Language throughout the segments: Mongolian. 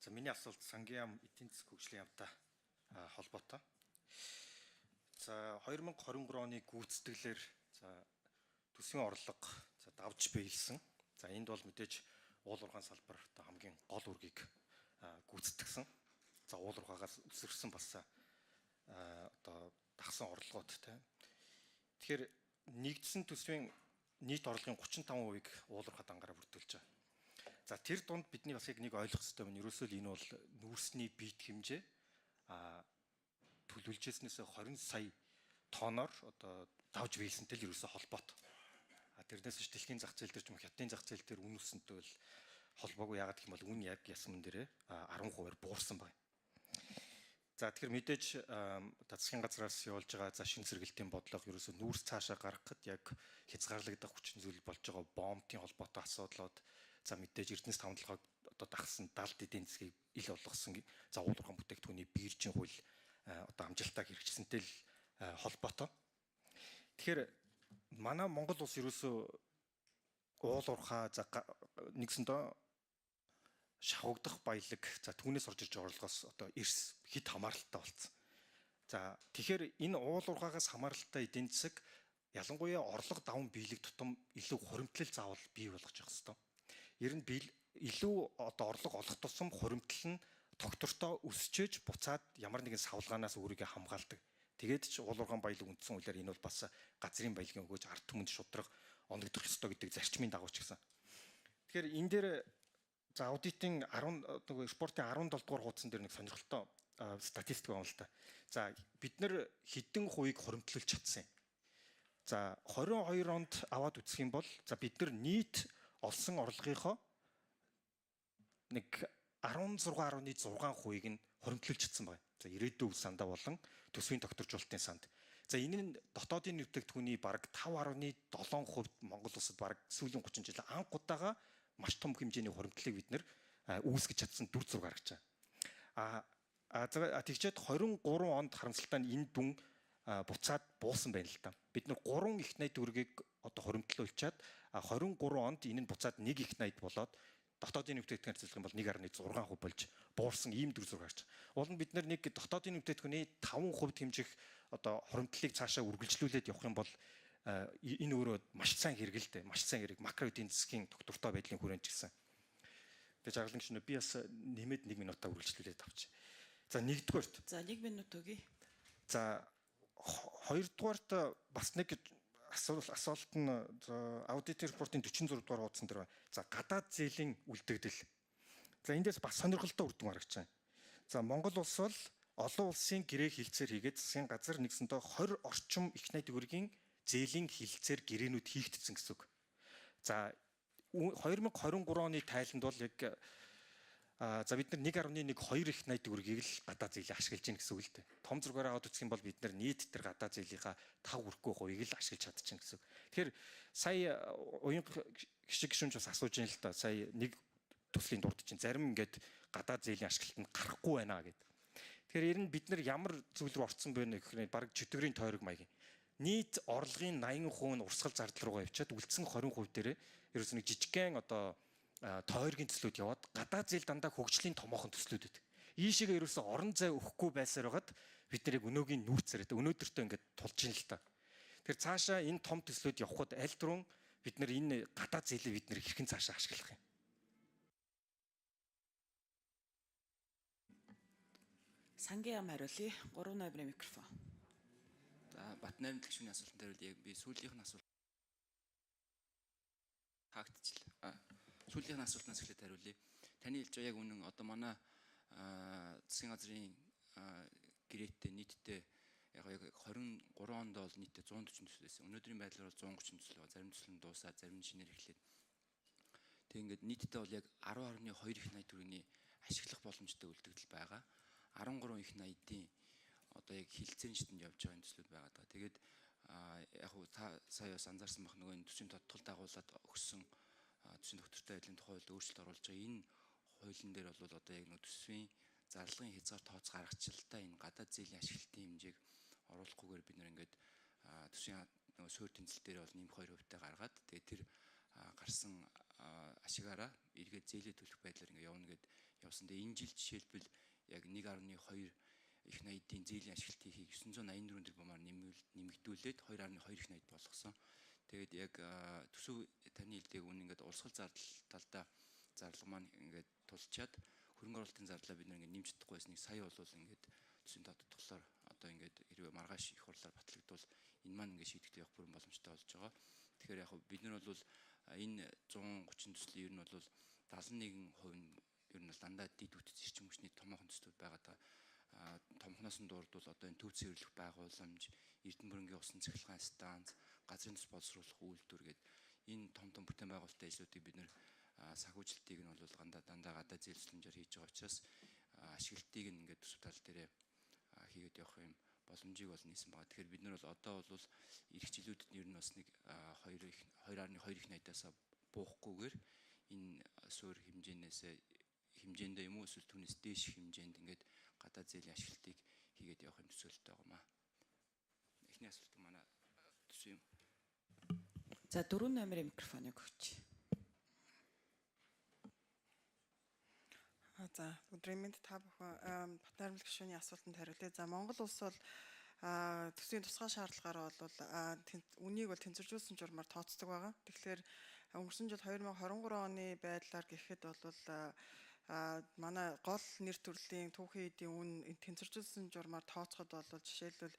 За, миний асуулт Сангийн яам, эдийн засгийн хөгжлийн яамтай холбоотой. За, 2023 оны гүйцэтгэлээр за төсвийн орлого за давж биелсэн. За, энд бол мэдээж уул уурхайн салбар одоо хамгийн гол үүргийг гүйцэтгэсэн. За, уул уурхаагаас өсөрсөн бас одоо дагсан орлогод тийм. Тэгэхээр нэгдсэн төсвийн нийт орлогын 35%-ийг уул уурхай дангаараа бүрдүүлж байгаа. За, тэр дунд бидний бас яг нэг ойлгох хэрэгтэй байна. Ерөөсөө л энэ бол нүүрсний биет хэмжээ төлөвлөжсөнөөс 20 сая тоноор одоо давж биелсэнтэй л ерөөсөө холбоотой. Тэрнээс биш дэлхийн зах зээл дээр ч юм уу хятадын зах зээл дээр үн өсөнтэй бол холбоогүй. Яагаад гэх юм бол үн яг ясман дээрээ 10%-аар буурсан байна. За, тэгэхээр мэдээж засгийн газраас явуулж байгаа за шин сэргэлтийн бодлого ерөөсөө нүүрс цаашаа гаргахад яг хязгаарлагдах хүчин зүйл болж байгаа бомбтын холбоотой асуудлууд, за мэдээж Эрдэнэс таван толгойг одоо дагсан далд эдийн засгийг ил болгосон за уул уурхайн бүтээгдэхүүний биржийн хууль одоо амжилттай хэрэгжсэнтэй л холбоотой. Тэгэхээр манай Монгол улс ерөөсөө уул уурхай за нэгсэндээ шавгагдах баялаг, за түүнээс орж ирж байгаа орлогоос одоо эрс хит хамааралтай болсон. За, тэгэхээр энэ уул уурхаагаас хамааралтай эдийн засаг ялангуяа орлого даван биелэг тутам илүү хуримтлал заавал бий болгож явах хэрэгтэй. Ер нь илүү одоо орлого олох тусам хуримтлал нь тогтвортой өсчээж буцаад ямар нэгэн савлгаанаас өөрийгөө хамгаалдаг. Тэгээд ч уул уурхайн баялаг үндсэн хуулиар энэ бол бас газрын баялагын өгөөж ард түмэнд шудраг оногдох ёстой гэдэг зарчмын дагуу ч гэсэн. Тэгэхээр энэ дээр за аудитын 10 нөгөө report ын 17 дугаар хуудсан дээр нэг сонирхолтой статистик байна л та. За, бид нар хэдэн хувийг хуримтлуулж чадсан юм. За, 22 онд аваад үзэх юм бол за бид нар нийт олсон орлогынхоо нэг 16.6%-ийг нь хуримтлуулж чадсан байна. За, ирээдүйн үл сандаа болон төсвийн тогтворжуулалтын санд. За, энэ нь дотоодын бүтээгдэхүүний бараг 5.7% Монгол улсад бараг сүүлийн 30 жил анх удаага маш том хэмжээний хуримтлалыг бид нэр үүсгэж чадсан дүр зураг гаргаж байгаа. А тэгчээд 23 онд харамсалтай нь энэ дүн буцаад буусан байна л да. Бид нар 3 их 80 төгрөгийг одоо хуримтлуулчаад 23 онд энэ нь буцаад 1 их 80 болоод дотоодын бүтээгдэхүүн харьцуулах юм бол 1.6% болж буурсан ийм дүр зураг гарч байгаа. Уул нь бид нар нэг дотоодын бүтээгдэхүүний 5% хэмжих одоо хуримтлалыг цаашаа үргэлжлүүлээд явах юм бол энэ өөрөө маш сайн хэрэгэлтэй, маш сайн хэрэг макро эдийн засгийн тогтвортой байдлын хүрээнд ч гэсэн. Тэгээ жаргалан гишүүнээ, би бас нэмээд 1 минутаа үргэлжлүүлээд авч. За, нэгдүгээрт. За, 1 минут өгье. За, хоёрдугаарт бас нэг асуулт нь аудит report ын 46 дугаар хуудсан дээр байна. За, гадаад зээлийн үлдэгдэл. За, эндээс бас сонирхолтой үр дүн гаргаж байна. За, Монгол улс бол олон улсын гэрээ хилцээр хийгээд засгийн газар нэгсэндээ 20 орчим их 80 төгрөгийн зээлийн хилцээр гэрээнүүд хийгдсэн гэсэн үг. За, 2023 оны тайланд бол яг за бид нар 1.1 2 их 80 төгрөгийг л гадаад зээлийг ашиглаж байна гэсэн үг л дээ. Том зургаар аваад үзэх юм бол бид нар нийт тэр гадаад зээлийнхаа 5 хүрэхгүй хувийг л ашиглаж чадчихна гэсэн үг. Тэгэхээр сая уян гişиг гишүүнч бас асууж байна л да. Сая нэг төслийн дурд чинь зарим ингээд гадаад зээлийн ашиглалтанд гарахгүй байна гэд. Тэгэхээр ер нь бид нар ямар зүйл рүү орцсон бэ гэхээр бараг чөтгөрийн тойрог маягийн. Нийт орлогын 80% нь урсгал зардал руугаа явчаад үлдсэн 20% дээрээ ерөөс нэг жижигхэн одоо тойргийн төслүүд яваад гадаад зээл дандаа хөгжлийн томоохон төслүүд байдаг. Ийшээгээ ерөөсөө орон зай өгөхгүй байсаар байгаад бид нарыг өнөөгийн нүүрцээр өнөөдөртөө ингээд тулж ин л та. Тэгэхээр цаашаа энэ том төслүүд явхад аль түрүүн бид нар энэ гадаад зээлийг бид нэр хэрхэн цаашаа ашиглах юм? Сангийн яам хариулъя. 3 номерын микрофон. За, Бат 8 гишүүний асуултанд хариулъя. Яг би сүүлийнх нь асуулт хаагдчихлаа. Сүүлийнх нь асуултнаас эхлээд хариулъя. Таны хэлж байгаа яг үнэн, одоо манай засгийн газрын гэрээтэй нийтдээ яг 23 онд бол нийтдээ 140 төсөл байсан. Өнөөдрийн байдлаар бол 130 төсөл байгаа. Зарим төсөл нь дуусаад, зарим нь шинээр эхлээд. Тэг ингээд нийтдээ бол яг 10.2 их 80 төгрөгийн ашиглах боломжтой үлдэгдэл байгаа. 13 их 80-ийн одоо яг хилцээний шатанд явж байгаа энэ төслүүд байгаа даа. Тэгээд яг уу та сая бас анзаарсан бах, нөгөө энэ төсвийн тодтол дагуулад өгсөн төсвийн тогтвортой байдлын тухай хуульд өөрчлөлт оруулж байгаа. Энэ хуулийн дээр бол одоо яг нөгөө төсвийн зарлагын хязгаар тооц гаргачлалтай энэ гадаад зээлийн ашиглалтын хэмжээг оруулахгүйгээр бид нэр ингээд төсвийн нөгөө суурь тэнцэл дээр бол нэмэх 2% гаргаад, тэгээд тэр гарсан ашигаараа эргээд зээлээ төлөх байдлаар ингээд явна гэд явсан. Тэгээ энэ жил жишээлбэл яг 1.2 их 80-ийн зээлийн ашиглалт хийхийг 984 тэрбумаар нэмэгдүүлээд 2.2 их 80 болгосон. Тэгээд яг төсөв таны хэлдэг үн ингээд урсгал зардал талдаа зарлага маань ингээд тулчаад хөрөнгө оруулалтын зардлаа бид нэг нэмж чадахгүй байсныг сая бол ингээд төсвийн тодотголоор одоо ингээд хэрвээ маргааш их хурлаар батлагдвал энэ маань ингээд шийдэгдэх явах бүрэн боломжтой болж байгаа. Тэгэхээр яг бид нар бол энэ 130 төслийн ер нь бол 71% нь ер нь бол дандаа дид үтц эрчим хүчний томоохон төслүүд байгаа даа. Томхноос нь дурдвал одоо энэ төв цэвэрлэх байгууламж, Эрдэнэ бүрэнгийн усан цахилгаан станц, газрын төс боловсруулах үйлдвэр гээд энэ том том бүтээн байгуулалтын ажлуудыг бид нэр санхүүжилтийг нь бол дандаа гадаа зээл зөвлөмжөөр хийж байгаа учраас ашиглалтыг нь ингээд төсөв тал дээрээ хийгээд явах юм боломжийг бол нээсэн байгаа. Тэгэхээр бид нар бол одоо бол ирэх жилүүдэд ер нь бас нэг 2.2 их 80-аас буухгүйгээр энэ суурь хэмжээнээс хэмжээндээ юм уу эсвэл түүнээс дээш хэмжээнд ингээд гадаа зээлийн ашиглалтыг хийгээд явах юм төсөөлөлттэй байгаа маа. Эхний асуулт манай төсөв юм. За 4 номерын микрофоныг өгч. За өдрийн мэнд та бүхэн Батнайрмал гишүүний асуултанд хариулъя. За Монгол улс бол төсвийн тусгай шаардлагаар бол үнийг бол тэнцвэржүүлсэн журмаар тооцдог байгаа. Тэгэхээр өнгөрсөн жил 2023 оны байдлаар гэхэд бол манай гол нэр төрлийн түүхийн эдийн үн тэнцвэржүүлсэн журмаар тооцоход бол жишээлбэл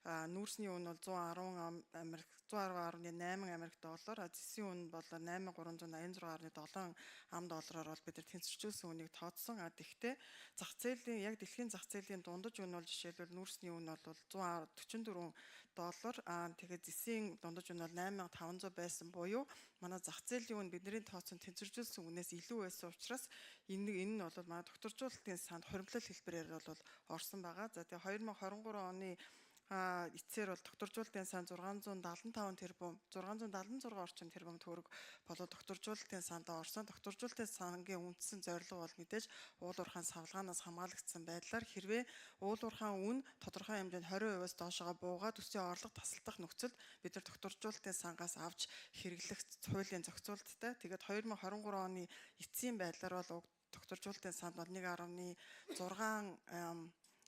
нүүрсний үн бол 110 Америк 110.8 Америк доллар, зэсийн үн бол 8386.7 ам доллараар бол бид нар тэнцвэржүүлсэн үнийг тооцсон. А тэгвэл зах зээлийн яг дэлхийн зах зээлийн дундаж үн бол жишээлбэл нүүрсний үн бол 144 доллар, тэгээд зэсийн дундаж үн бол 8500 байсан буюу манай зах зээлийн үн бидний тооцсон тэнцвэржүүлсэн үнээс илүү байсан учраас энэ нь бол манай докторжуулалтын санд хуримтлал хэлбэрээр бол орсон байгаа. За тэгээд 2023 оны эцсээр бол докторжуулалтын сан 675 тэрбум 676 орчим тэрбум төгрөг болоо докторжуулалтын санд орсон. Докторжуулалтын сангийн үндсэн зорилго бол мэдээж уул уурхаан савлгаанаас хамгаалагдсан байдлаар хэрвээ уул уурхаан үн тодорхой хэмжээнд 20%-аас доошоо буугаад төсвийн орлого тасалдах нөхцөлд бид нар докторжуулалтын сангаас авч хэрэглэх хуулийн зохицуулттай. Тэгээд 2023 оны эцсийн байдлаар бол докторжуулалтын санд бол 1.6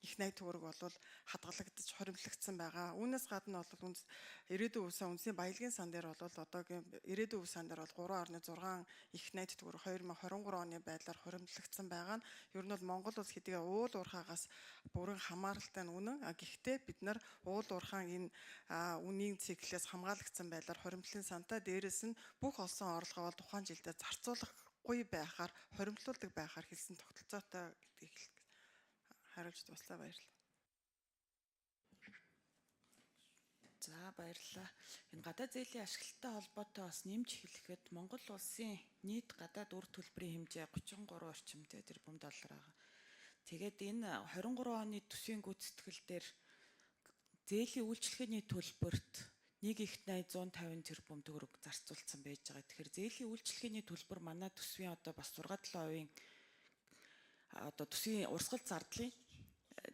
их 80 төгрөг бол хадгалагдаж хоримтлагдсан байгаа. Үүнээс гадна бол ирээдүйн үе сан үндэсний баялагын сан дээр бол одоогийн ирээдүйн үе сан дээр бол 3.6 их 80 төгрөг 2023 оны байдлаар хоримтлагдсан байгаа нь ер нь бол Монгол улс хэдийгээр уул уурхаагаас бүрэн хамааралтай нь үнэн. Гэхдээ бид нар уул уурхаан энэ үнийн циклээс хамгаалагдсан байдлаар хоримтлалын сантай дээрэс нь бүх олсон орлогоо бол тухайн жилдээ зарцуулахгүй байхаар хоримтлуулдаг байхаар хэлсэн тогтолцоотой гэдгийг хариулж дуслаа, баярлалаа. За баярлалаа. Энэ гадаад зээлийн ашиглалттай холбоотой бас нэмж хэлэхэд Монгол улсын нийт гадаад үр төлбөрийн хэмжээ 33 орчим тэрбум доллар байгаа. Тэгээд энэ 23 оны төсвийн гүйцэтгэл дээр зээлийн үйлчилгээний төлбөрт 1 их 80 150 тэрбум төгрөг зарцуулсан байж байгаа. Тэгэхээр зээлийн үйлчилгээний төлбөр манай төсвийн одоо бас 6-7% одоо төсвийн урсгал зардлын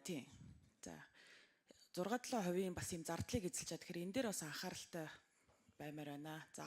тийм. За 6-7% бас юм зардлыг эзэлж байгаа. Тэгэхээр энэ дээр бас анхааралтай баймаар байна. За